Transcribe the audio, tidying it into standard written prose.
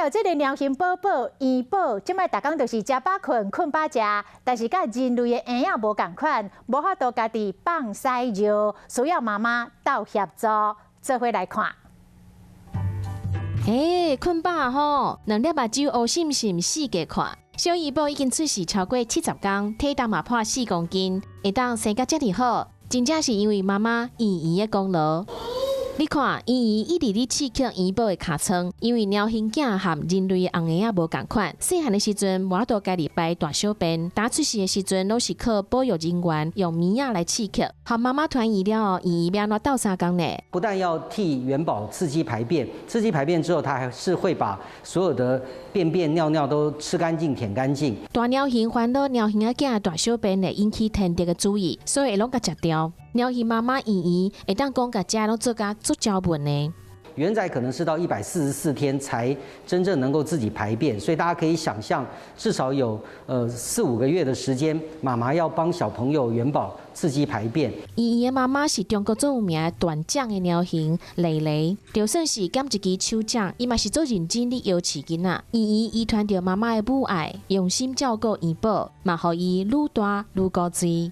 這个貓熊寶寶圓寶，這擺逐工就是食飽睏，睏飽食，但是佮人類的嬰仔無仝款，無法度家己放屎尿，需要媽媽鬥協助，做伙來看。欸，睏飽吼，兩粒目睭烏滲滲四界看。小圓寶已經出世超過70工，體重嘛破4公斤，會當生甲遮爾好，真正是因為媽媽圓圓的功勞。你看，圓圓一直咧刺激圓寶的尻川，因為貓熊囝和人類的紅嬰仔無仝款，細漢的時陣無法度家己排大小便，打出世的時陣攏是靠保育人員用棉仔來刺激。和媽媽團圓了後，圓圓欲按怎鬥相共呢？不但要替元寶刺激排便，刺激排便之後，他還是會把所有的便便尿尿都吃乾淨、舔乾淨。大貓熊煩惱貓熊仔囝大小便會引起天敵的注意，所以會攏共食掉。貓熊媽媽圓圓會當講共食攏做甲足招文的。圓仔可能是到144天才真正能夠自己排便，所以大家可以想象，至少有四五個月的時間，媽媽要幫小朋友元寶刺激排便。圓圓的媽媽是中國最有名的斷掌的貓熊蕾蕾，就算是減一支手掌，伊嘛是足認真咧搖飼囡仔。圓圓遺傳著媽媽的母愛，用心照顧圓寶，嘛予伊愈大愈古錐。